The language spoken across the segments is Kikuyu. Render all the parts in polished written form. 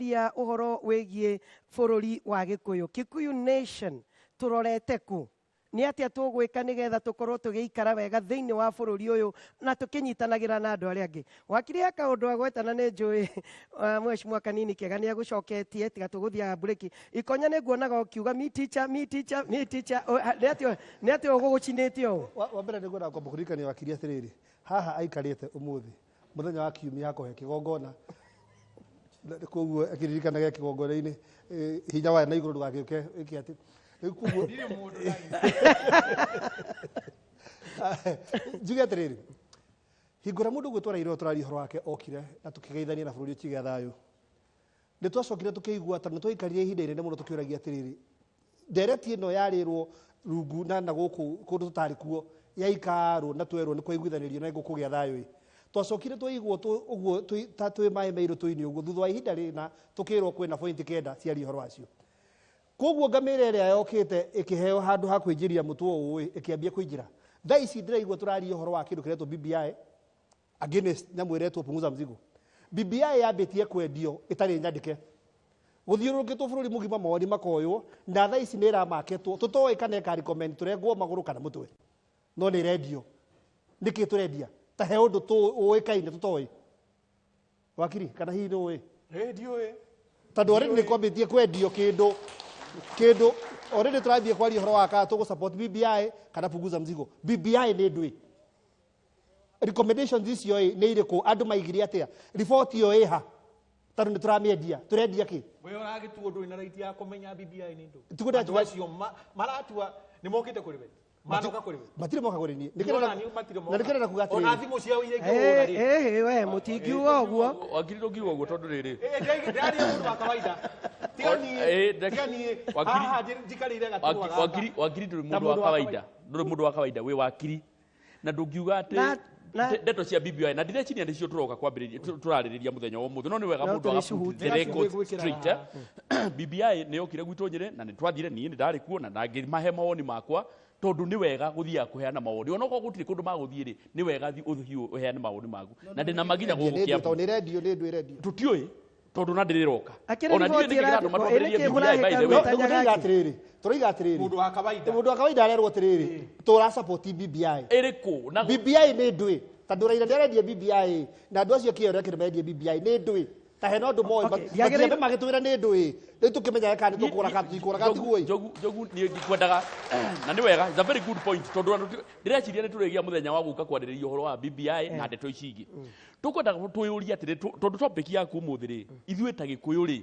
Tũraria ũhoro wĩgiĩ bũrũri wa Gĩkũyũ, Kikuyu Nation, tũrorete kũ? Nĩ atĩa tũgwĩka nĩgetha tũkorwo tũgĩikara wega thĩinĩ wa bũrũri ũyũ na tũkĩnyitanagĩra na andũ arĩa angĩ? Wakiri he kaũndũ agweta na nĩ njũĩ mheshimiwa Kanini Kega nĩ agũcoketie, tiga tũgũthiaga mburĩki. Ikonya nĩ nguonaga ũkiuga mi teacher, mi teacher, mi teacher. Nĩ atĩa ũgũgũcinĩte ũũ? Wa mbere nĩ ngwenda kwamba kũririkania wakiri atĩrĩrĩ, haha aikarĩte ũmũthĩ mũthenya wa kiumia hakũhe kĩgongona, koguo akĩririkanage kĩgongona-inĩ, hinya wa na igũrũ ndũgagĩũke ĩke atĩ rĩu koguo njuge atĩrĩrĩ, hingo ĩrĩa mũndũ ũgwĩtwo Raila tũraria ũhoro wake okire na tũkĩgeithania na bũrũri ũkĩgĩa thayũ, nĩ twacokire tũkĩigua tondũ nĩ twaikarire ihinda inene mũno tũkĩũragia atĩrĩrĩ, ndereti ĩno yarĩrwo rungu na gũkũ kũndũ tũtarĩ kuo yaikarwo na twerwo nĩ kwaiguithanĩrio na gũkũgĩa thayũ ĩ, twacokire twaigwo ũguo ta twĩ maĩ mairũ tũinĩ ũguo thutha wa ihinda rĩna tũkĩrwo kwĩna point 9 ciaria ũhoro wacio. Koguo ngamĩra ĩrĩa yokĩte ĩkĩheo handũ ha kũingĩria mũtwe ũũ ĩ, ĩkĩambia kũingĩra. Thaa ici ndĩraigua tũraria ũhoro wa kĩndũ kĩretwo BBI against nyamũ ĩretwo punguza mzigo. BBI yambĩtie kwendio ĩtarĩ nyandĩke, gũthiũrũrũkĩtwo bũrũri mũgima mawoni makoywo, na thaa ici nĩ ĩramaketwo tũtoĩ kana ĩka recommend tũrengwo magũrũ kana mũtwe, no nĩ ĩrendio. Nĩkĩ tũrendia ta he ũndũ ũĩkaine tũtoĩ? Wakiri, kana hihi nĩ ũĩ? Ndiũĩ. Tondũ already nĩ kwambĩtie kwendio kĩndũ already tũrathiĩ kwaria ũhoro wa kana tũgũ support BBI kana punguza mzigo. BBI nĩ ndũĩ recommendations icio ĩ nĩ irĩkũ, andũ maigire atĩa, riboti ĩyo ĩha, tondũ nĩ tũramĩendia, tũrendia kĩ? We ũragĩtuo ndũrĩ na right ya kũmenya BBI nĩ ndũ. Tiguo. Andũ acio maratua nĩ mokĩte kũrĩ we, manoka kũrĩ we? Matirĩ moka kũrĩ niĩ. Ndĩrona niĩ matirĩ moka. Na nĩkĩrenda kuga Ona atĩrĩrĩ, thimũ ciao iria ingĩhũra rĩ. We mũtingiuga ũguo. Wakiri, ndũngiuga ũguo tondũ rĩrĩ Ndĩraria mũndũ wa kawaida, tiga niĩ, tiga niĩ haha njikarĩire gaturwa gaka. Wakiri, ndũrĩ Ta mũndũ wa mũndũ wa kawaida, ndũrĩ mũndũ wa kawaida, wĩ wakiri na ndũngiuga atĩ ndeto cia BBI na ndireciria nĩcio tũroka kwambĩrĩria tũrarĩrĩria mũthenya wa ũmũthĩ, no nĩ wega No mũndũ aga put tũrĩcihutia. the record Gwĩkĩra straight, eh? BBI nĩ yokire gwitũ Nyĩrĩ na nĩ twathire, niĩ nĩ ndarĩ kuo na ndangĩmahe mawoni makwa tondũ nĩ wega gũthiaga kũheana mawoni onokorwo gũtirĩ kũndũ magũthiĩ rĩ, nĩ wega ũthiĩ ũheane mawoni maku na ndĩna maginya gũkũ nĩ ndũĩ, Kĩambu. tondũ nĩ rendio, nĩ ndũĩ rendio. Tũtiũĩ tondũ na ndĩrĩroka. Akĩrĩ Ona ndiũĩ riboti nĩkĩ kĩratũma ĩrandĩkwo, twambĩrĩrie ĩ nĩkĩ BBI, by the way. mũrahĩka Nĩguo tũroiga atĩrĩrĩ, tũroiga atĩrĩrĩ, Mũndũ wa kawaida. Mũndũ wa kawaida arerwo atĩrĩrĩ, tũra support BBI. Ĩrĩkũ na BBI nĩ ndũĩ, tondũ Raila nĩarendia BBI na andũ acio kĩo kĩrĩ mendia BBI nĩ ndũĩ, ta hena ũndũ moĩ, Okay, ndiagĩrĩirwo- matiambe magĩtwĩra nĩ ndũĩ, rĩu tũkĩmenyaga kana nĩ tũkũra kana tũtikũra kana tiguo ĩ. Njogu, niĩ ndikwendaga na nĩ wega, it's a very good point tondũ andũ ndĩreciria nĩ tũrĩgĩa mũthenya wa gũka kwarĩrĩria ũhoro wa BBI na ndeto ici ingĩ. Tũkwendaga twĩyũrie atĩrĩ, tondũ topic yaku ũmũthĩ rĩ, ithuĩ ta Gĩkũyũ rĩ,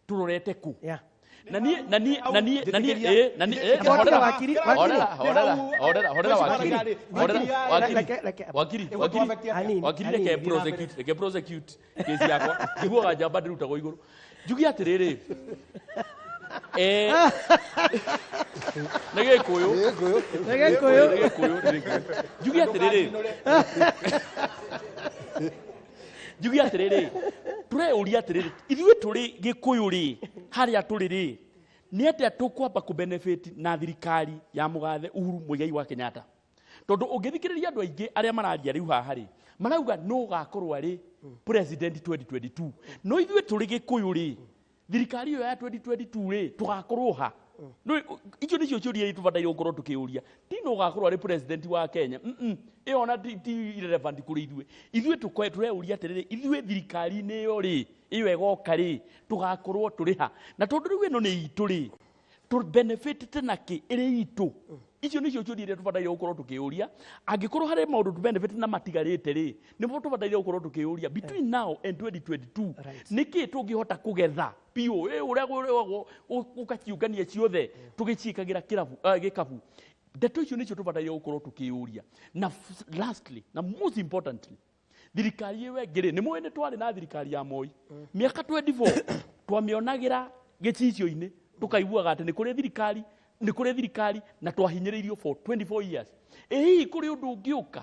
tũrorete kũ? Na niĩ na niĩ Riboti ya horera, wakiri, wakiri. Horera, horera, horera, horera, wakiri. Wakiri. Horera, wakiri. Reke Wakiri, wakiri. Hanini, Wakiri, reke hanini. prosecute, reke prosecute kesi yakwa. Njiguaga njamba ndĩrutagwo igũrũ. Njuge atĩrĩrĩ, nĩ Gĩkũyũ. Gĩkũyũ. Nĩ Gĩkũyũ. Nĩ Gĩkũyũ, nĩ Gĩkũyũ. Njuge atĩrĩrĩ, njuge atĩrĩrĩ, tũreyũria atĩrĩrĩ, ithuĩ tũrĩ Gĩkũyũ rĩ, harĩa tũrĩ rĩ, nĩ atĩa tũkwamba kũbenefit na thirikari ya mũgathe Uhuru Muigai wa Kenyatta? Tondũ ũngĩthikĩrĩria andũ aingĩ arĩa mararia rĩu haha rĩ, marauga no ũgakorwo arĩ president 2022, no ithuĩ tũrĩ Gĩkũyũ rĩ, thirikari ĩyo ya 2022 rĩ, tũgakorwo ha? No icio nĩcio ciũria iria tũbataire gũkorwo tũkĩũria. Ti no ũgakorwo arĩ president wa Kenya, ĩyo ona ti irrelevant kũrĩ ithuĩ. Ithuĩ tũreyũria atĩrĩrĩ, ithuĩ thirikari-inĩ ĩyo rĩ, ĩyo ĩgoka rĩ, tũgakorwo tũrĩ ha? Na tondũ rĩu ĩno nĩ itũ rĩ, tũ benefitĩte na kĩ ĩrĩ itũ? Icio nĩcio ciũria iria tũbataire gũkorwo tũkĩũria. Angĩkorwo harĩ maũndũ tũ benefit na matigarĩte rĩ, nĩmo tũbataire gũkorwo tũkĩũria between now and 2022, nĩkĩ tũngĩhota kũgetha biũ ũrĩa gwĩragwo ũkaciũngania ciothe tũgĩciĩkagĩra kĩrabu, gĩkabu. Ndeto icio nĩcio tũbataire gũkorwo tũkĩũria. Na lastly na most importantly, thirikari ĩyo ĩngĩ rĩ, nĩ mũĩ nĩ twarĩ na thirikari ya Moi mĩaka 24, twamĩonagĩra gĩcicio-inĩ, tũkaiguaga atĩ nĩ kũrĩ thirikari, nĩ kũrĩ thirikari, na twahinyĩrĩirio for 24 years. Ĩ hihi kũrĩ ũndũ ũngĩũka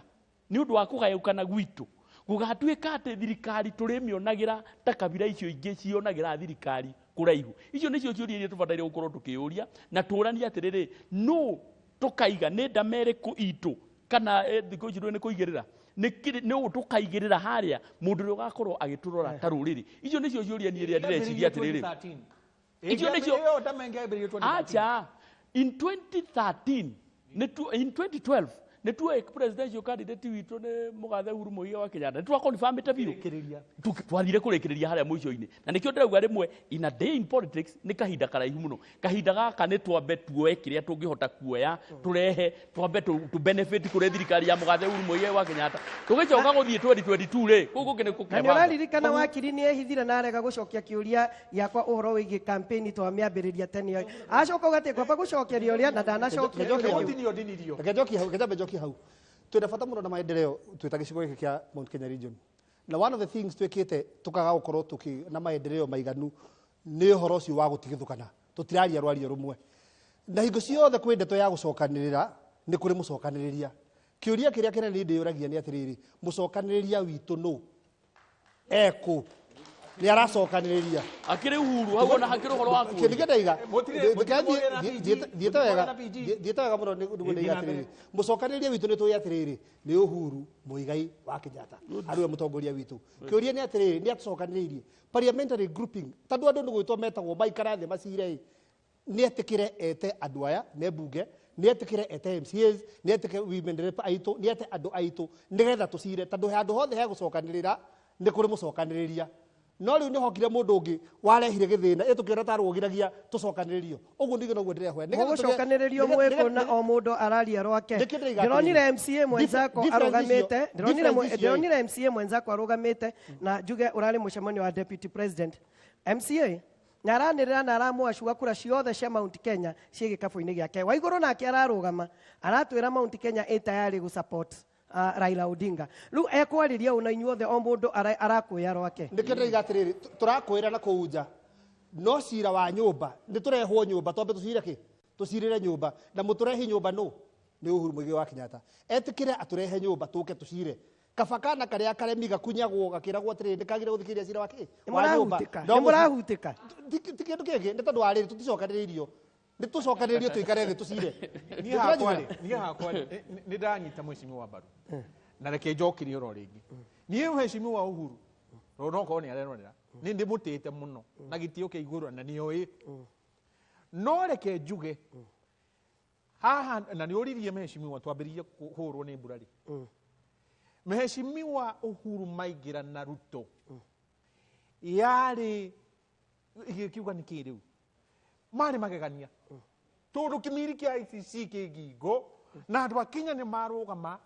nĩ ũndũ wa kũgayũkana gwitũ gũgatuĩka atĩ thirikari tũrĩmĩonagĩra ta kabira icio ingĩ cionagĩra thirikari kũraihu? Icio nĩcio ciũria iria tũbataire gũkorwo tũkĩũria na tũranie atĩrĩrĩ, nũ tũkaiga nĩ ndama ĩrĩkũ itũ, kana thikũ ici ndũĩ nĩ kũigĩrĩra. Nĩ ũũ tũkaigĩrĩra harĩa mũndũ ũrĩa ũgakorwo agĩtũrora ta rũrĩrĩ. Icio nĩcio ciũria niĩ rĩrĩa ndĩreciria atĩrĩrĩ. Icio nĩcio ĩyo ndamengĩambĩrĩirio 2013. Acha, in 2013 in 2012 nĩ tuoĩ presidential candidate witũ nĩ mũgathe Uhuru Muigai wa Kenyatta, nĩ twakonfirmĩte biũ. Kĩrĩria. Twathire kũrĩkĩrĩria harĩa mũico-inĩ, na nĩkĩo ndĩrauga rĩmwe in a day in politics nĩ kahinda karaihu mũno. Kahinda gaka nĩ twambe tuoe kĩrĩa tũngĩhota kuoya, tũrehe, twambe tũ benefit kũrĩ thirikari ya mũgathe Uhuru Muigai wa Kenyatta, tũgĩcoka gũthiĩ 2022 rĩ, kũu kũngĩ nĩ Na nĩ kũkebanga. ũraririkana wakiri nĩ ehithire na arega gũcokia kĩũria gĩakwa ũhoro wĩgiĩ campaign twamĩambĩrĩria tene, acoka uga atĩ ngwamba gũcokeria ũrĩa na ndanacokia Njoke kĩũria hau. kĩu. Gũtinio ndinirio. Reke njokie hau, reke nyambe njokie hau. Twĩna bata mũno na maendeleo twĩ ta gĩcigo gĩkĩ kĩa Mount Kenya region. Na one of the things twĩkĩte tũkaga gũkorwo tũkĩ na maendeleo maiganu nĩ ũhoro ũcio wa gũtigithũkana. Tũtiraria rwario rũmwe. Na hingo ciothe kwĩ ndeto ya gũcokanĩrĩra nĩ kũrĩ mũcokanĩrĩria. Kĩũria kĩrĩa kĩnene niĩ ndĩyũragia nĩ atĩrĩrĩ, mũcokanĩrĩria witũ nũ? Ekũ? Nĩ aracokanĩrĩria. Akĩrĩ Uhuru hau ona hakĩrĩ ũhoro wa Kĩndũ kũũria. kĩa ndaiga, Mũtirĩ mũgĩe na PG, thiĩte wega, mũtirĩ na PG. thiĩte wega mũno nĩguo ndaiga Thiĩ na mbere. atĩrĩrĩ, mũcokanĩrĩria witũ nĩ tũĩ atĩrĩrĩ, nĩ Uhuru Muigai wa Kenyatta, arĩ we mũtongoria witũ. Kĩũria nĩ atĩrĩrĩ, nĩ atũcokanĩrĩirie parliamentary grouping, tondũ andũ nĩ gwĩtwo metagwo maikara thĩ macire ĩ, nĩ etĩkĩre ete andũ aya me mbunge, nĩ etĩkĩre ete MCAs, nĩ etĩkĩre women rep aitũ, nĩ ete andũ aitũ nĩgetha tũcire, tondũ handũ hothe he gũcokanĩrĩra nĩ kũrĩ mũcokanĩrĩria. No rĩu nĩ hokire mũndũ ũngĩ warehire gĩthĩna, ĩ tũkĩona ta rũgiragia tũcokanĩrĩrio. Ũguo ndigĩ noguo ndĩrehoya. Nĩgetha tũgĩe- Mũgũcokanĩrĩrio nĩgetha- mwĩkũ na o mũndũ araria rwake. Nĩkĩo ndĩraiga Ndĩronire atĩrĩrĩ, MCA mwenzako difference icio- arũgamĩte, difference icio ĩ. ndĩronire MCA mwenzako arũgamĩte na njuge ũrarĩ mũcemanio wa deputy president. MCA na aranĩrĩra na aramwacua kura ciothe cia Mount Kenya ciĩ gĩkabũ-inĩ gĩake. Waigũrũ nake ararũgama aratwĩra Mount Kenya ĩ tayari gũ support Raila Odinga. Rĩu ekwarĩria ũũ na inyuothe o mũndũ arakwĩra rwake. Nĩkĩo ndĩraiga atĩrĩrĩ, tũrakwĩra na kũu nja, no cira wa nyũmba nĩ tũrehwo nyũmba, twambe tũcire kĩ? Tũcirĩre nyũmba. Na mũtũrehi nyũmba nũ? Nĩ Uhuru Muigai wa Kenyatta. Etĩkĩre atũrehe nyũmba tũke tũcire. Kaba kana karĩa karemi gakunyagwo gakĩragwo atĩrĩrĩ, nĩ kagire gũthikĩrĩria cira wa kĩ? Nĩ Wa nyũmba. mũrahutĩka, No nĩ mũrahutĩka. Ti kĩndũ kĩngĩ, nĩ tondũ wa rĩrĩ tũticokanĩrĩirio. Nĩ tũcokanĩrĩrio tũikare thĩ tũcire. Niĩ hakwa rĩ, niĩ hakwa rĩ, nĩ ndanyita mheshimiwa mbaru na reke njokerie oro rĩngĩ. Niĩ mheshimiwa Uhuru no no korwo nĩ arerorera, nĩ ndĩmũtĩĩte mũno na gĩtĩo kĩa igũrũ na nĩoĩ, no reke njuge haha na nĩ ũririe mheshimiwa twambĩrĩrie kũhũrwo nĩ mbura rĩ, mheshimiwa Uhuru maingĩra na Ruto yarĩ gĩkiuga nĩ kĩ rĩu marĩ magegania, tondũ kĩmiri kĩa ICC kĩ ngingo na andũ a Kenya nĩ marũgama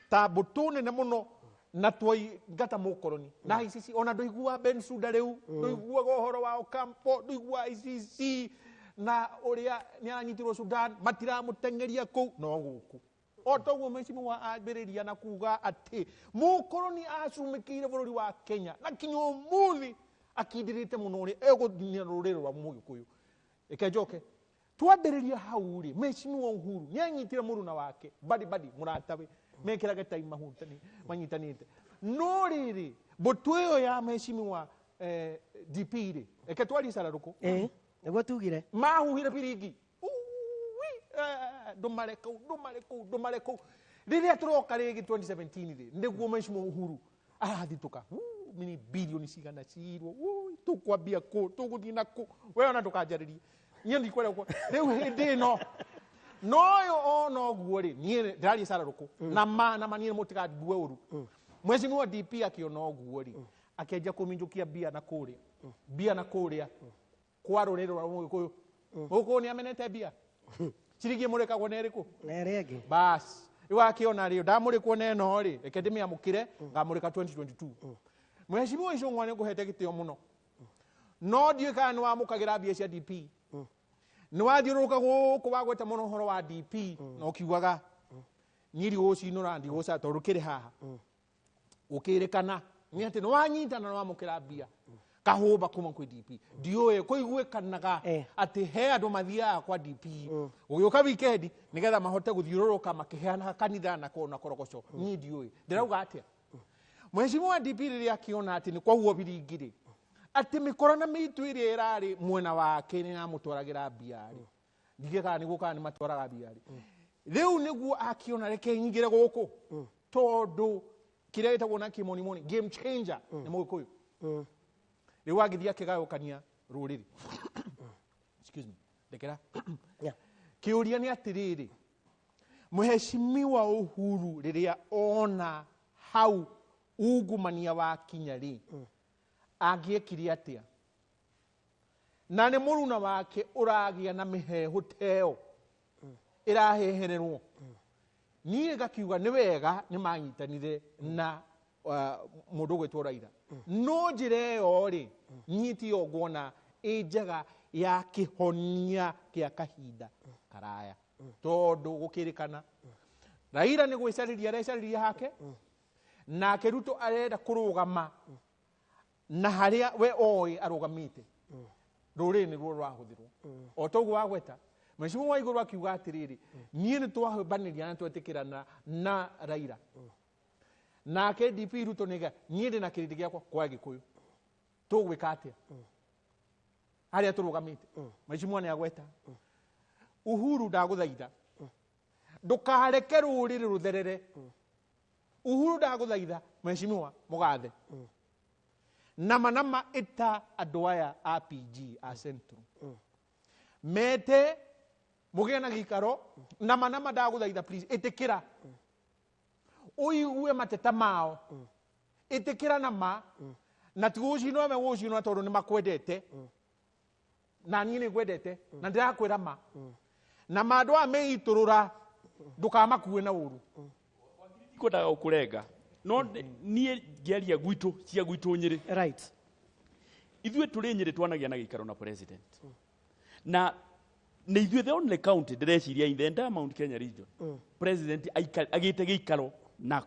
ta mbũtũ nene mũno na twaingata mũkoroni na ICC. Ona ndũigua Bensouda rĩu, ndũiguaga ũhoro wa Ocampo, ndũigua ICC na ũrĩa nĩ aranyitirwo Sudan, matiramũteng'eria kũu no gũkũ. O toguo mheshimiwa ambĩrĩria na kuga atĩ mũkoroni acumĩkĩire bũrũri wa Kenya na kinya ũmũthĩ akindĩrĩte mũno ũrĩa egũthinia rũrĩrĩ rwa Mũgĩkũyũ. Reke njoke twambĩrĩria hau rĩ, mheshimiwa Uhuru nĩ anyitire mũruna wake badi badi mũratawe mekĩrage tai mahutani manyitanĩte, no rĩrĩ mbũtũ ĩyo ya mheshimiwa DP rĩ, reke twarie cararũkũ. Ĩ, nĩguo tugire. Mahuhire biringi. Uwi, ndũmare kũu, ndũmare kũu, ndũmare kũu. Rĩrĩa tũroka rĩngĩ 2017 rĩ, nĩguo mheshimiwa Uhuru arathitũka. Mini bilioni cigana cirwo. Ui, tũkwambia kũ, tũgũthiĩ na kũ? We ona ndũkanjarĩrie, niĩ ndikwenda rĩu hĩndĩ ĩno noyo ona ũguo rĩ, niĩ ndĩraria cararũkũ na ma na ma, niĩ mũtigangue ũru. Mheshimiwa DP akĩona ũguo rĩ, akĩanjia kũminjũkia mbia na kũrĩa, mbia na kũrĩa kwa rũrĩrĩ rwa Mũgĩkũyũ. Mũgĩkũyũ nĩ amenete mbia ciringi ĩmũrĩkagwo na ĩrĩkũ? Na ĩrĩa ĩngĩ. Bas, rĩu akĩona rĩ, ndamũrĩkwo na ĩno rĩ, reke ndĩmĩamũkĩre ngamũrĩka 2022. Mheshimiwa Icũng'wa, nĩ ngũhete gĩtĩo mũno, no ndiũĩ kana nĩ wamũkagĩra mbia cia DP, nĩ wathiũrũrũka gũkũ wagweta mũno ũhoro wa DP na ũkiugaga niĩ ndigũcinũra ndigũca tondũ kĩrĩ haha gũkĩrĩkana nĩ atĩ nĩ wanyitana na wamũkĩra mbia kahũmba kuma kwĩ DP. Ndiũĩ kũiguĩkanaga atĩ he andũ mathiaga kwa DP gũgĩũka weekend nĩgetha mahote gũthiũrũrũka makĩheanaga kanitha na na korogoco. Niĩ ndiũĩ ndĩrauga atĩa. Mheshimiwa DP rĩrĩa akĩona atĩ nĩ kwahuo biringi rĩ, atĩ mĩkora na mĩitũ ĩrĩa ĩrarĩ mwena wake nĩ yamũtwaragĩra mbia rĩ, ndige kana nĩguo kana nĩ matwaraga mbia rĩ, rĩu nĩguo akĩona reke nyingĩre gũkũ tondũ Kĩrĩa gĩtagwo na kĩmonimoni game changer nĩ Mũgĩkũyũ. Rĩu agĩthiĩ akĩgayũkania rũrĩrĩ. Excuse me, ndekera. Kĩũria nĩ atĩrĩrĩ, Mheshimiwa Uhuru rĩrĩa ona hau ungumania wakinya rĩ, angĩekire atĩa? Na nĩ mũruna wake ũragĩa na mĩheehũ teo ĩrahehererwo. Niĩ ngakiuga nĩ wega nĩ manyitanire na mũndũ ũgwĩtwo Raila, no njĩra ĩyo rĩ, niĩ tiyo nguona ĩ njega ya kĩhonia kĩa kahinda karaya, tondũ gũkĩrĩkana Raila nĩ gwĩcarĩria arecarĩria hake, nake Ruto arenda kũrũgama na harĩa we oĩ arũgamĩte. Rũrĩrĩ nĩruo rũrahũthĩrwo o ta ũguo wagweta. Mheshimiwa Waigũrũ akiuga atĩrĩrĩ, niĩ nĩ twahĩmbanĩria na twetĩkĩrana na Raila, nake DP Ruto nĩga niĩ ndĩ na kĩrĩndĩ gĩakwa kwa Gĩkũyũ, tũgwĩka atĩa harĩa tũrũgamĩte? Mheshimiwa nĩ agweta Uhuru, ndagũthaitha ndũkareke rũrĩrĩ rũtherere. Uhuru, ndagũthaitha, Mheshimiwa Mũgathe, nama nama ĩta andũ aya a PG a Central, mete mũgĩe na gĩikaro. Nama nama, ndagũthaitha, please, ĩtĩkĩra ũigue mateta mao, ĩtĩkĩra nama na ti gũcinwo me gũcinwo, tondũ nĩ makwendete na niĩ nĩ ngwendete na ndĩrakwĩra ma na mandũ aya meitũrũra, ndũkamakue na ũru. Kwendaga gũkũrenga, no niĩ ngĩaria gwitũ cia gwitũ Nyĩrĩ, ithuĩ tũrĩ Nyĩrĩ twanagia na gĩikaro na president, na nĩ ithuĩ the only county ndĩreciria in the entire Mount Kenya region president agĩte gĩikaro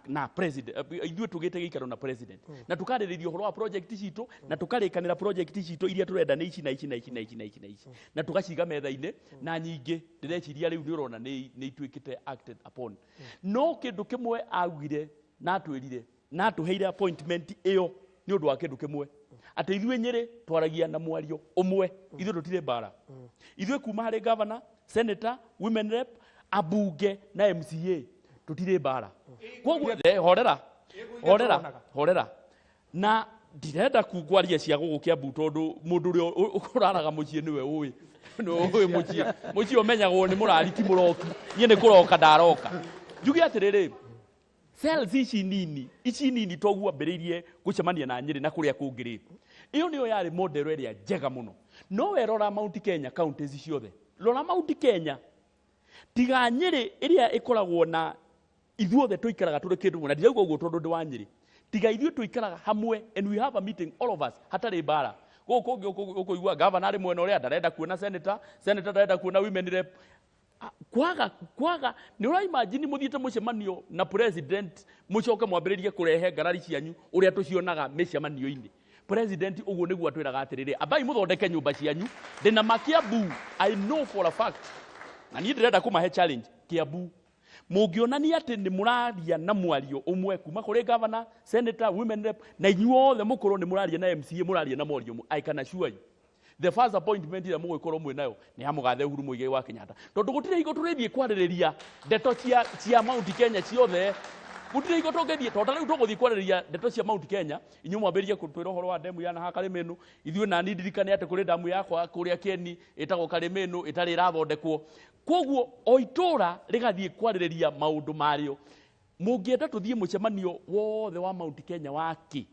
na president. Ithuĩ tũgĩte gĩikaro na president na tũkarĩrĩria ũhoro wa project citũ na tũkarĩkanĩra project citũ iria tũrenda nĩ ici na ici na ici na ici na ici na ici, na tũgaciga metha-inĩ, na nyingĩ ndĩreciria rĩu nĩ ũrona nĩ ituĩkĩte acted upon. No kĩndũ kĩmwe augire na atwĩrire na atũheire appointment ĩyo nĩ ũndũ wa kĩndũ kĩmwe, atĩ ithuĩ Nyĩrĩ twaragia na mwario ũmwe, ithuĩ tũtirĩ mbara, ithuĩ kuma harĩ governor, senator, women rep, ambunge na MCA, tũtirĩ mbara. Koguo horera, horera, horera, na ndirenda kungwaria cia gũkũ Kiambu, tondũ mũndũ ũrĩa ũraraga mũciĩ nĩwe ũĩ, nĩwe ũĩ mũciĩ. Mũciĩ ũmenyagwo nĩ mũrari ti mũroki. Niĩ nĩ kũroka ndaroka njuge atĩrĩrĩ, cells ici nini, ici nini, toguo ambĩrĩirie gũcemania na Nyĩrĩ na kũrĩa kũngĩ rĩ, ĩyo nĩyo yarĩ model ĩrĩa njega mũno. No we rora Mount Kenya counties ciothe, rora Mount Kenya tiga Nyĩrĩ ĩrĩa ĩkoragwo na ithuothe tũikaraga tũrĩ kĩndũ kĩmwe, na ndirauga ũguo tondũ ndĩ wa Nyĩrĩ, tiga ithuĩ tũikaraga hamwe and we have a meeting, all of us, hatarĩ mbara. Gũkũ kũngĩ ũkũigua gavana arĩ mwena ũrĩa ndarenda kuona senator, senator ndarenda kuona women rep. Kwaga nĩ ũraimagine mũthiĩte mũcemanio na president, mũcoke mwambĩrĩrie kũrehe ngarari cianyu ũrĩa tũcionaga mĩcemanio-inĩ. President ũguo nĩguo atwĩraga atĩrĩrĩ, ambai mũthondeke nyũmba cianyu. Ndĩna ma Kiambu, I know for a fact, na niĩ ndĩrenda kũmahe challenge. Kiambu mũngĩonania atĩ nĩ mũraria na mwario ũmwe kuma kũrĩ governor, senator, women rep, na inyuothe mũkorwo nĩ mũraria na MCA, mũraria na mwario ũmwe, I can assure you the first appointment ĩrĩa mũgũgĩkorwo mwĩ nayo nĩ ya Mũgathe Uhuru Muigai wa Kenyatta, tondũ gũtirĩ hingo tũrĩthiĩ kwarĩrĩria ndeto cia Mount Kenya ciothe. Gũtirĩ hingo tũngĩthiĩ, tondũ ta rĩu tũgũthiĩ kwarĩrĩria ndeto cia Mount Kenya, inyuĩ mwambĩrĩrie kũtwĩra ũhoro wa ndemu ya naha Karĩmĩnũ. Ithuĩ nani ndirikane atĩ kũrĩ ndamu yakwa kũrĩa Kĩeni ĩtagwo Karĩmĩnũ ĩtarĩ ĩrathondekwo. Koguo o itũra rĩgathiĩ kwarĩrĩria maũndũ marĩo. Mũngĩenda tũthiĩ mũcemanio wothe wa Mount Kenya waki,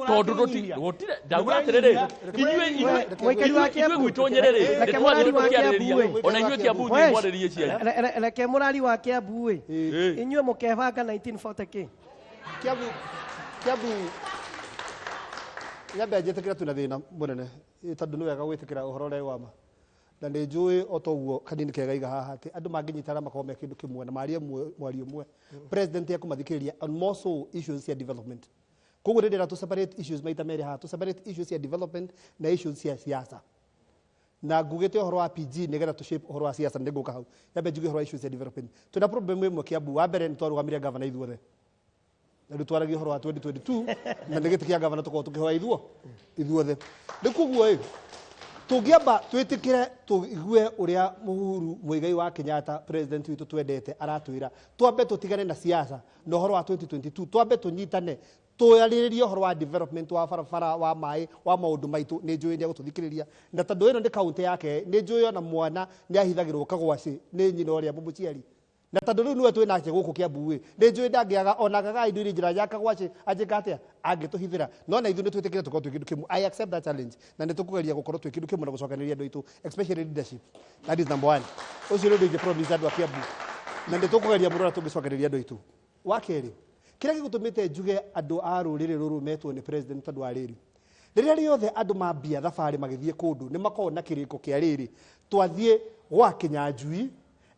tondũ gũtirĩ, ndauga atĩrĩrĩ, ithuĩ Mũikari wa ithuĩ Kiambu. gwitũ Nyĩrĩ Reke nĩ mũrari twathiĩ wa tũkĩarĩrĩria Kiambu, ĩ. ona inyuĩ Kiambu Wesh, thiĩ mwarĩrie cianyu. Reke mũrari wa Kiambu ĩ. Ĩ. Inyuĩ mũkebanga 1940 kĩ? Kiambu nyambe njĩtĩkĩra twĩna thĩna mũnene. Tondũ nĩ wega gwĩtĩkĩra ũhoro ũrĩa wa ma, na nĩ njũĩ o toguo kanini kega iga haha atĩ andũ mangĩnyitana makorwo me kĩndũ kĩmwe na marie mwario ũmwe, president ekũmathikĩrĩria, and more so issues cia development. Koguo nĩ ndĩra tũ separate issues maita merĩ haha, tũ separate issues cia development na issues cia siasa, na ngugĩte ũhoro wa PG nĩgetha tũ shape ũhoro wa siasa. Nĩ ngũka hau, nyambe njuge ũhoro wa issues cia development. Twĩna problem ĩmwe Kiambu. Wa mbere, nĩ twarũgamirie gavana ithuothe, na rĩu twaragia ũhoro wa 2022 na nĩ gĩtĩ kĩa gavana tũkorwo tũkĩhoya ithuothe. Rĩu koguo ĩ Tũngĩamba twĩtĩkĩre tũigue ũrĩa Uhuru Muigai wa Kenyatta, president witũ twendete, aratwĩra twambe tũtigane na siasa na ũhoro wa 2022, twambe tũnyitane, twarĩrĩrie ũhoro wa development, wa barabara, wa maĩ, wa maũndũ maitũ. Nĩ njũĩ nĩ egũtũthikĩrĩria, na tondũ ĩno nĩ kaũntĩ yake, nĩ njũĩ ona mwana nĩ ahithagĩrwo kagwacĩ nĩ nyina ũrĩa mũmũciari, na tondũ rĩu nĩwe twĩ nake gũkũ Kiambu ĩ, nĩ njũĩ ndangĩaga ona angĩaga indo iria njĩra ya kagwacĩ anjĩka atĩa angĩtũhithĩra. No na ithuĩ nĩ twĩtĩkĩre tũkorwo twĩ kĩndũ kĩmwe. I accept that challenge, na nĩ tũkũgeria gũkorwo twĩ kĩndũ kĩmwe na gũcokanĩrĩria andũ aitũ, especially leadership. That is number one. Ũcio nĩ ũndũ ingĩ promise andũ a Kiambu, na nĩ tũkũgeria mũno ũrĩa tũngĩcokanĩrĩria andũ aitũ. Wa kerĩ, kĩrĩa gĩgũtũmĩte njuge andũ a rũrĩrĩ rũrũ metwo nĩ president, tondũ wa rĩrĩ, rĩrĩa rĩothe andũ mambia thabarĩ magĩthiĩ kũndũ, nĩ makoragwo na kĩrĩko kĩa rĩrĩ, twathiĩ gwa Kĩnyanjui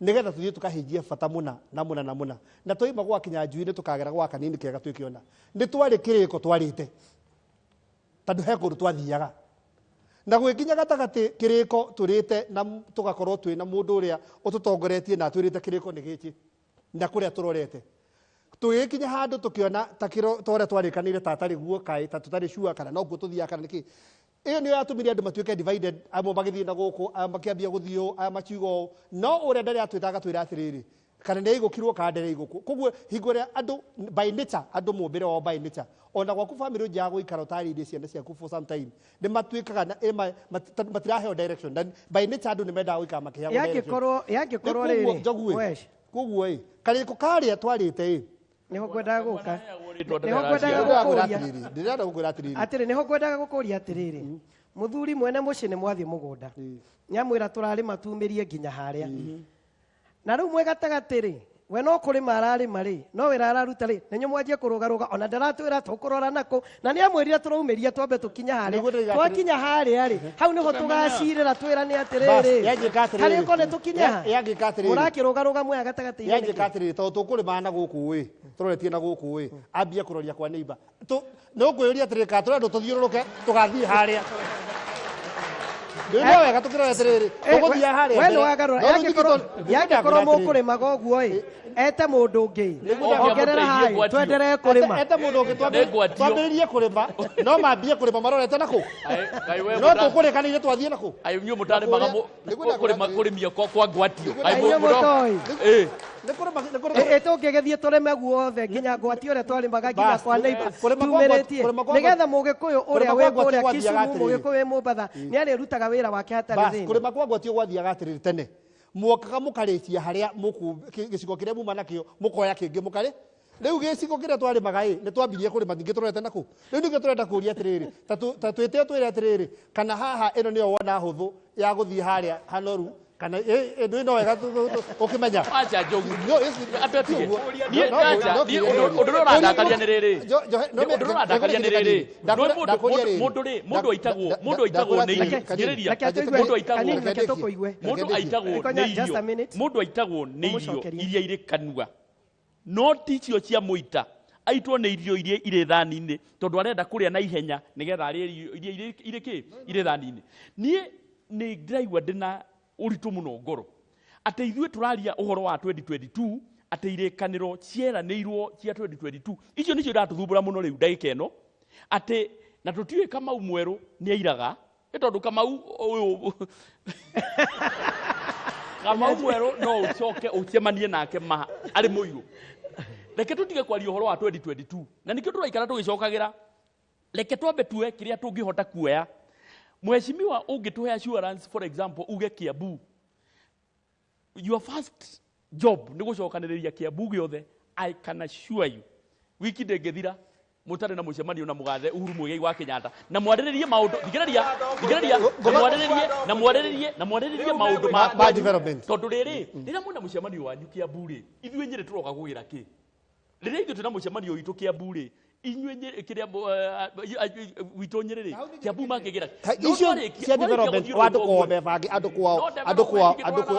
nĩgetha tũthiĩ tũkahingie bata mũna na mũna na mũna, na twaima gwa Kĩnyanjui nĩ tũkagera gwa Kanini kega. Twĩkĩona nĩ twarĩ kĩrĩko twarĩte tondũ he kũndũ twathiaga na gwĩkinya gatagatĩ, kĩrĩko tũrĩte na tũgakorwo twĩ na mũndũ ũrĩa ũtũtongoretie na atwĩrĩte kĩrĩko nĩ gĩkĩ na kũrĩa tũrorete. Tũgĩkinya handũ tũkĩona ta kĩro ta ũrĩa twarĩkanĩire ta atarĩ guo, kaĩ ta tũtarĩ sure kana noguo tũthiaga kana nĩkĩ. Ĩyo nĩyo yatũmire andũ matuĩke divided, amwe magĩthiĩ na gũkũ, aya makĩambia gũthiĩ ũũ, aya makiuga ũũ, no ũrĩa ndarĩ atwĩta agatwĩra atĩrĩrĩ, kana nĩ aigũkirwo kana ndarĩ aigũkwo. Koguo hingo ĩrĩa andũ by nature, andũ mũmbĩre wao by nature, ona gwaku family ũnjaga gũikara ũtarĩirie ciana ciaku for some time, nĩ matuĩkaga na matiraheo direction, na by nature andũ nĩ mendaga gũikara makĩheagwo direction. Yangĩkorwo Koguo, rĩrĩ Njogu ĩ, Wesh, koguo ĩ, karĩko karĩa twarĩte ĩ, nĩho ngwendaga gũka. Rĩtwa Nĩho ngwendaga ndĩrenda gũkũria. atĩrĩrĩ, ndĩrenda gũkwĩra atĩrĩrĩ. Atĩrĩ, nĩho ngwendaga gũkũria atĩrĩrĩ, mũthuri mwene mũciĩ nĩ mwathiĩ mũgũnda, nĩamwĩra tũrarĩma tumĩrie nginya harĩa, na rĩu mwĩ gatagatĩ rĩ, we no kũrĩma ararĩma rĩ, no wĩra araruta rĩ, na inyuĩ mwanjie kũrũgarũga, ona ndaratwĩra tũkũrora nakũ, na nĩ amwĩrire tũraumĩria twambe tũkinye harĩa. Nĩguo ndĩrauga atĩrĩ- Twakinya harĩa rĩ, hau nĩho tũgacirĩra twĩrane Bas, atĩrĩrĩ, yanjĩka atĩrĩrĩ. karĩko nĩ tũkinye ha. Yanjĩka atĩrĩrĩ. Mũrakĩrũgarũga mwea gatagatĩ-inĩ Yanjĩka nĩkĩ? atĩrĩrĩ, tondũ tũkũrĩma na gũkũ ĩ, tũroretie na gũkũ ĩ, ambie kũroria kwa neighbor. Nĩ ũkwĩyũria atĩrĩrĩ, kana tũrendwo tũthiũrũrũke tũgathiĩ harĩa. Ndĩrĩ wega tũkĩrora atĩrĩrĩ, tũgũthiĩ harĩa We mbere. nĩ wagarũra. No rĩu Yangĩkorwo ningĩ tondũ- mũkũrĩmaga ũguo ĩ, ete mũndũ ũngĩ, Nĩguo ongerera ndamũteithie haĩ ngwatio. twenderee kũrĩma. Ete mũndũ ũngĩ, Nĩngwatio. twambĩrĩrie kũrĩma, no mambie kũrĩma marorete nakũ, no tũkũrĩkanĩire twathiĩ nakũ. Aĩ inyuĩ mũtarĩmaga Nĩguo ndakwĩra kũrĩma atĩrĩrĩ. kũrĩmia kwa ngwatio. Nĩguo Aĩ Inyuĩ mũtoĩ. Ĩ. Nĩ kũrĩma, nĩ kũrĩma. Ĩ tũngĩgĩthiĩ tũrĩme guothe nginya ngwati ũrĩa twarĩmaga nginya Bas, kwa neighbor kũrĩma kwa tumĩrĩtie, kũrĩma kwa nĩgetha mũgĩkũyũ ũrĩa kũrĩma kwa wĩ ngwatio kũrĩa gwathiaga Kisumu, atĩrĩrĩ. mũgĩkũyũ wĩ Mombatha nĩ arĩrutaga wĩra wake hatarĩ Bas, thĩna. kũrĩma kwa ngwatio gwathiaga atĩrĩrĩ, tene mwokaga mũkarĩkia harĩa gĩcigo kĩrĩa muma nakĩo, mũkoya kĩngĩ mũkarĩ. Rĩu gĩcigo kĩrĩa twarĩmaga ĩ, nĩ twambirie kũrĩma ningĩ tũrorete nakũ. Rĩu nĩkĩo tũrenda kũria atĩrĩrĩ, ta twĩte twĩre atĩrĩrĩ, kana haha ĩno nĩyo wona hũthũ ya gũthiĩ harĩa hanoru, kana ĩndũ ĩno wega ũkĩmenya. Acha Njogu. No, Andũ atige. ti ũguo. Niĩ No, acha, no, niĩ no, ũndũ ũrĩa ũrandakaria nĩ rĩrĩ. No, Ũndũ ũrĩa ũrandakaria nĩ rĩrĩ. Ndakũria- Mũndũ- ndakũria rĩrĩ. mũndũ rĩ, mũndũ aitagwo, mũndũ aitagwo nĩ irio. Kanini. Thikĩrĩria. Reke atũigue. Mũndũ aitagwo Kanini, reke tũkũigue. Mũndũ aitagwo Reke nĩ just a irio. minute. Mũndũ aitagwo nĩ irio Ũmũcokerie. iria irĩ kanua, no ti icio cia mũita. Aitwo nĩ irio iria irĩ thani-inĩ, tondũ arenda kũrĩa na ihenya nĩgetha arĩe irio iria irĩ kĩ irĩ thani-inĩ. Niĩ nĩ ndĩraigua ndĩna ũritũ mũno ngoro atĩ ithuĩ tũraria ũhoro wa 2022, atĩ irĩkanĩro cieranĩirwo cia 2022 icio nĩcio iratũthumbũra mũno rĩu ndagĩka ĩno, atĩ na tũtiũĩ Kamau mwerũ nĩ airaga, nĩ tondũ Kamau ũyũ, Kamau mwerũ no ũcoke ũcemanie nake ma arĩ mũirũ. Reke tũtige kwaria ũhoro wa 2022, na nĩkĩo tũraikara tũgĩcokagĩra. Reke twambe tuoe kĩrĩa tũngĩhota kuoya. Mheshimiwa, ũngĩtũhe assurance, for example uge Kiambu, your first job nĩ gũcokanĩrĩria Kiambu gĩothe, I can assure you wiki ndĩngĩthira mũtarĩ na mũcemanio na mũgathe Uhuru Muigai wa Kenyatta na mwarĩrĩrie maũndũ. Thikĩrĩria, thikĩrĩria, na mwarĩrĩrie, na mwarĩrĩrie, na mwarĩrĩrie maũndũ ma Ma development. Tondũ rĩrĩ, rĩrĩa mwĩna mũcemanio wanyu Kiambu rĩ, ithuĩ Nyĩrĩ tũroka kũgĩra kĩ? Rĩrĩa ithuĩ twĩna mũcemanio witũ Kiambu rĩ, inyuĩ Nyĩrĩ kĩrĩa witũ Nyĩrĩ rĩ, Kiambu makĩgĩra? Ha, icio cia development wa andũ kwao mebange, andũ kwao, andũ kwao,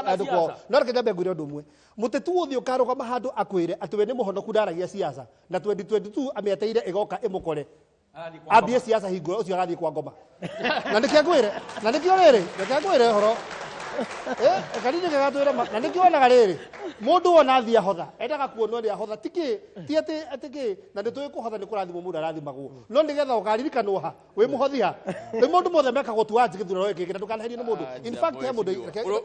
andũ kwao. No reke nyambe ngwĩre ũndũ ũmwe, mũteti wothe ũkarũgama handũ akwĩre atĩ we nĩ mũhonoku, ndaragia siasa na 2022 amĩeteire ĩgoka ĩmũkore ambie siasa, hingo ũcio agathiĩ kwa ngoma. Na nĩkĩo ngwĩre, na nĩkĩo rĩrĩ, reke ngwĩre ũhoro. Kanini kega twĩre ma na nĩkĩo wonaga rĩrĩ mũndũ wona athiĩ ahotha endaga kuonwo nĩ ahotha ti kĩ ti atĩ atĩ kĩ na nĩ tũĩ kũhotha nĩ kũrathimwo mũndũ arathimagwo no nĩgetha ũkaririkanwo ha wĩ mũhothi ha rĩu mũndũ mothe mekagwo tu wanji gĩthurano gĩkĩ na ndũkanaherio nĩ mũndũ. In fact, he mũndũ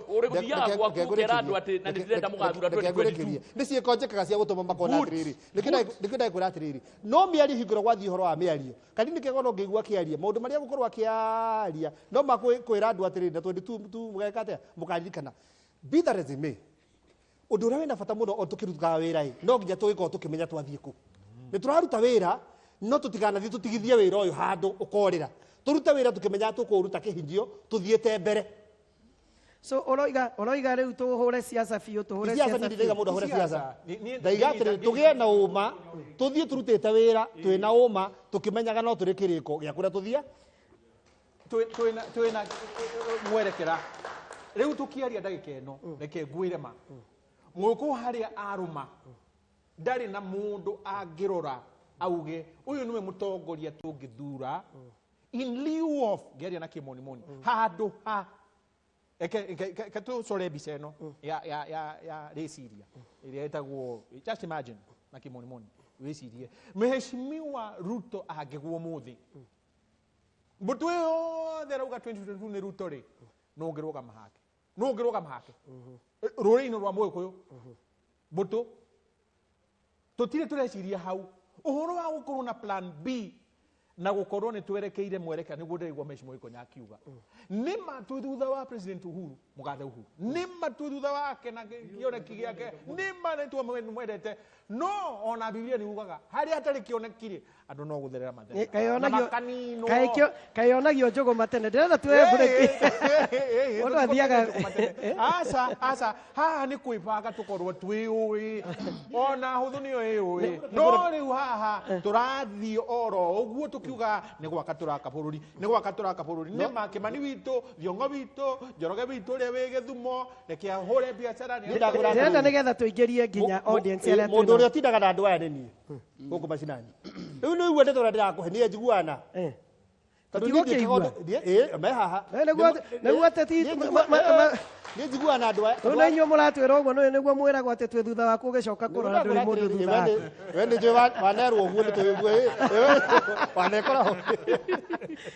Ũrĩ gũthiaga gwaku ũkera andũ atĩ na nĩ ndĩrenda mũgathura 2022. Nĩ ciĩko njĩkaga cia gũtũma makona Good. atĩrĩrĩ nĩkĩo ndakwĩra atĩrĩrĩ no mĩario hingũra gwathiĩ ũhoro wa mĩario kanini kega no ngĩigua akĩaria maũndũ marĩa gũkorwo akĩaria no makwĩra andũ atĩrĩrĩ na 22 tu mũgeka atĩa mũkaririkana. Be that as it may, ũndũ ũrĩa wĩna bata mũno o tũkĩrutaga wĩra ĩ no nginya tũgĩkorwo tũkĩmenya twathiĩ kũ nĩ tũraruta wĩra no tũtikanathiĩ tũtigithie wĩra ũyũ handũ ũkorĩra tũrute wĩra tũkĩmenyaga tũkũũruta kĩhinyio tũthiĩte mbere. So ũroiga rĩu tũhũre siasa biũ, tũhũre siasa siasa nĩ ndĩraiga biũ. Mũndũ ahũre Siasa. siasa. Ni- Ndaiga atĩrĩ tũgĩe na ũma tũthiĩ tũrutĩte wĩra twĩna ũma tũkĩmenyaga no tũrĩ kĩrĩko gĩa kũrĩa tũthia. Twĩna mwerekera rĩu tũkĩaria ndagĩka ĩno reke ngwĩre ma mũgũkũ harĩa arũma ndarĩ na mũndũ angĩrora auge ũyũ nĩwe mũtongoria tũngĩthura in lieu of ngĩaria na kĩmonimoni handũ ha reke tũcore mbica ĩno ya rĩciria ĩrĩa ĩtagwo just imagine na kĩmonimoni wĩcirie mheshimiwa Ruto angĩgwo mũthĩ mbũtũ ĩyo yothe ĩrauga 2022 nĩ Ruto rĩ no ũngĩrũgama hake no ũngĩrũgama hake rũrĩrĩ-inĩ rwa mũgĩkũyũ mbũtũ tũtirĩ tũreciria hau ũhoro wa gũkorwo na plan B na gũkorwo nĩ twerekeire mwerekera nĩguo ndĩraigua mheshimiwa Gĩkonya akiuga nĩ ma twĩ thutha wa President Uhuru mũgathe Uhuru nĩ ma twĩ thutha wake na kĩoneki gĩake nĩ ma nĩ twamwendete no ona Biblia nĩ ugaga harĩa hatarĩ kĩoneki rĩ andũ no gũtherera matherera na makaninwo. Kaĩ onagio njũgũma tene ndĩrenda tuoe break. Mũndũ athiaga Aca aca haha nĩ kwĩbanga tũkorwo twĩũĩ ona hũthũ nĩyo ĩũĩ no rĩu haha tũrathiĩ oro ũguo tũkiuga nĩ gwaka tũraka bũrũri nĩ gwaka tũraka bũrũri nĩ ma Kĩmani witũ Thiong'o witũ Njoroge witũ ũrĩa wĩ Gĩthumo reke ahũre biacara nĩ Nĩ ndagũra Ndĩrenda nĩgetha tũingĩrie nginya audience arĩa Mũndũ twĩnao. ũrĩa ũtindaga na andũ aya nĩ niĩ gũkũ macinani rĩu nĩ ũigua ndeto ũrĩa ndĩrakũhe niĩ njiguana Eh. Tondũ niĩ Tũtigũkĩigua. ndiĩkaga ũndũ- ĩ, me haha. Nĩguo ateti Niĩ niĩ njiguaga na andũ aya. Rĩu nĩ inyuĩ mũratwĩra ũguo nĩ nĩguo mwĩragwo atĩ twĩ thutha waku ũgĩcoka kũrora ndũrĩ mũndũ thutha waku. We nĩ njũĩ wanerwo ũguo nĩ tũĩgue wanekora ho.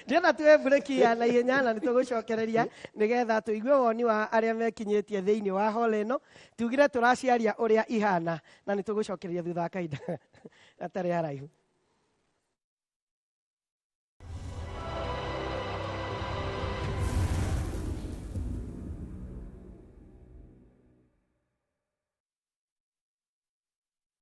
Ndĩrenda tuoe breki ya naihenya na nĩ tũgũcokereria nĩgetha tũigue woni wa arĩa mekinyĩtie thĩinĩ wa hall ĩno tugire tũraciaria ũrĩa ihana na nĩ tũgũcokereria thutha wa kahinda gatarĩ haraihu.